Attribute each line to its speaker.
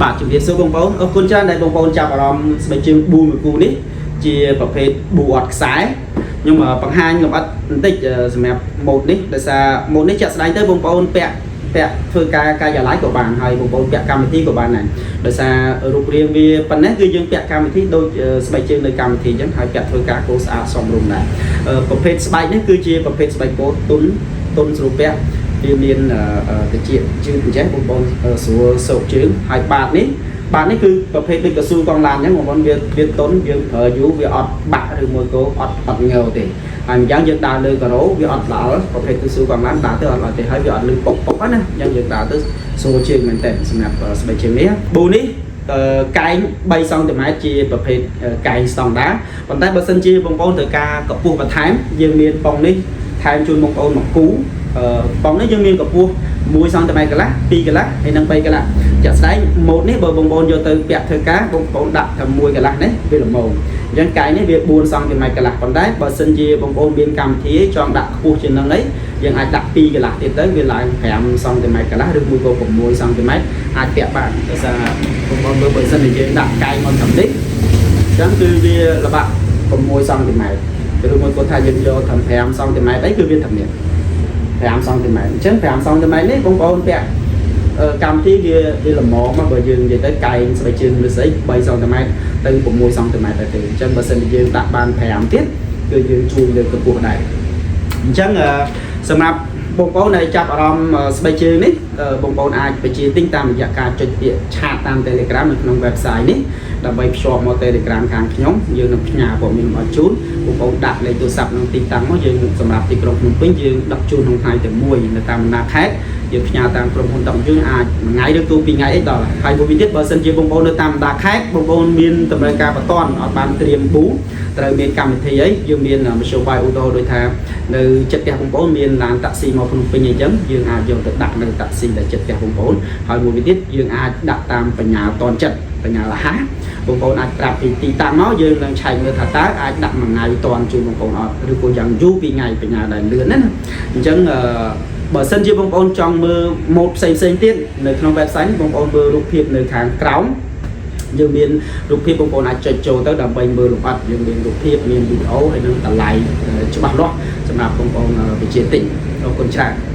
Speaker 1: បាទជំរាបសួរបងប្អូនអរគុណច្រើនដែលបងប្អូនចាប់អារម្មណ៍ស្បែកជើងប៊ូមួយគូនេះជាប្រភេទប៊ូអត់ខ្សែខ្ញុំបង្ហាញលម្អិតបន្តិចសម្រាប់ម៉ូដនេះដោយសារម៉ូដនេះចាក់ស្ដែងទៅបងប្អូនពាក់ពាក់ធ្វើការការិយាល័យក៏បានហើយបងប្អូនពាក់កម្មវិធីក៏បានដែរដោយសាររូបរាងវាប៉ុណ្ណេះគឺយើងពាក់កម្មវិធីដូចស្បែកជើងនៅកម្មវិធីអញ្ចឹងហើយពាក់ធ្វើការគោស្អាតសមរម្យដែរប្រភេទស្បែកនេះគឺជាប្រភេទស្បែកគោទុនទុនស្រួលពាក់វាមានតិចជើងអញ្ចេះបងប្អូនស្រួលសោកជើងហើយបាតនេះបាតនេះគឺប្រភេទដូចកស៊ូកង់ឡានអញ្ចឹងបងប្អូនវាវាទុនយើងប្រើយូរវាអត់បាក់ឬមួយក៏អត់អត់ងើទេហើយអញ្ចឹងយើងដើរលើការ៉ូវាអត់ល្អប្រភេទកស៊ូកង់ឡានដើរទៅអត់ល្អទេហើយវាអត់លឺពុកពុកណាអញ្ចឹងយើងដើរទៅស្រួលជើងមែនតើសម្រាប់ស្បែកជើងនេះប៊ូនេះកែង3សង់ទីម៉ែត្រជាប្រភេទកែងស្តង់ដាប៉ុន្តែបើសិនជាបងប្អូនត្រូវការកម្ពស់បន្ថែមយើងមានប៉ុងនេះថែមជូនបងប្អូនមួយគូប៉ុងនេះយើងមានកម្ពស់1សង់ទីម៉ែត្រកន្លះ2កន្លះហើយនិង3កន្លះជាក់ស្ដែងម៉ូតនេះបើបងប្អូនយកទៅពាក់ធ្វើការបងប្អូនដាក់តែ1កន្លះនេះវាល្មមអញ្ចឹងកាយនេះវា4សង់ទីម៉ែត្រកន្លះប៉ុន្តែបើសិនជាបងប្អូនមានកម្មវិធីចង់ដាក់ខ្ពស់ជាងនឹងអីយើងអាចដាក់2កន្លះទៀតទៅវាឡើង5សង់ទីម៉ែត្រកន្លះឬមួយក៏6សង់ទីម៉ែត្រអាចពាក់បានដោយសារបងប្អូនមើលបើសិនជាយើងដាក់កាយមកត្រឹមនេះអញ្ចឹងគឺវាល្បាក់6សង់ទីម៉ែត្រឬមួយគាត់ថាយើងយកត្រឹម5សង់ទីម៉ែត្រអីគឺវាត្រឹមនេះ5សង់ទីម៉ែត្រអញ្ចឹង5សង់ទីម៉ែត្រនេះបងប្អូនពាក់កម្មវិធីវាវាល្មមមកបើយើងនិយាយទៅកែងស្បែកជើងឬស្អី3សង់ទីម៉ែត្រទៅ6សង់ទីម៉ែត្រទៅទេអញ្ចឹងបើសិនជាយើងដាក់បាន5ទៀតគឺយើងជួយលើកកម្ពស់ដែរអញ្ចឹងសម្រាប់បងប្អូនដែលចាប់អារម្មណ៍ស្បែកជើងនេះបងប្អូនអាចបញ្ជាទិញតាមរយៈការចុចពាក្យ chat តាម Telegram នៅក្នុង website នេះដើម្បីភ្ជាប់មក Telegram ខាងខ្ញុំយើងនឹងផ្ញើព័ត៌មានមកជូនបងប្អូនដាក់លេខទូរស័ព្ទក្នុងទីតាំងមកយើងសម្រាប់ទីក្រុងភ្នំពេញយើងដឹកជូនក្នុងថ្ងៃតែមួយនៅតាមបណ្ដាខេត្តយើងផ្ញើតាមក្រុមហ៊ុនដឹកជូនអាចមួយថ្ងៃឬក៏ពីរថ្ងៃអីដល់ហើយមួយវិញទៀតបើសិនជាបងប្អូននៅតាមបណ្ដាខេត្តបងប្អូនមានតម្រូវការបន្ទាន់អត់បានត្រៀមប៊ូត្រូវមានកម្មវិធីអីយើងមានមធ្យោបាយឧទាហរណ៍ដូចថានៅចិត្តផ្ទះបងប្អូនមានឡានតាក់ស៊ីមកភ្នំពេញអីចឹងយើងអាចយកទៅដាក់នៅតាក់ស៊ីដែលចិត្តផ្ទះបងប្អូនហើយមួយវិញទៀតយើងអាចដាក់តាមបញ្ញាតនចិត្តបញ្ញាលះបងប្អូនអាចប្រាប់ពីទីតាំងមកយើងនឹងឆែកមើលថាតើអាចដាក់មួយថ្ងៃតនជូនបងប្អូនអត់ឬក៏យ៉ាងយូរពីរថ្ងៃបញ្ញាដែលលឿនណាណាអញ្ចឹងអឺបើសិនជាបងប្អូនចង់មើលម៉ូដផ្សេងផ្សេងទៀតនៅក្នុង website នេះបងប្អូនមើលរូបភាពនៅខាងក្រោមយើងមានរូបភាពបងប្អូនអាចចុចចូលទៅដើម្បីមើលលម្អិតយើងមានរូបភាពមានវីដេអូហើយនឹងតម្លៃច្បាស់លាស់សម្រាប់បងប្អូនវិជាទិញអរគុណច្រើន។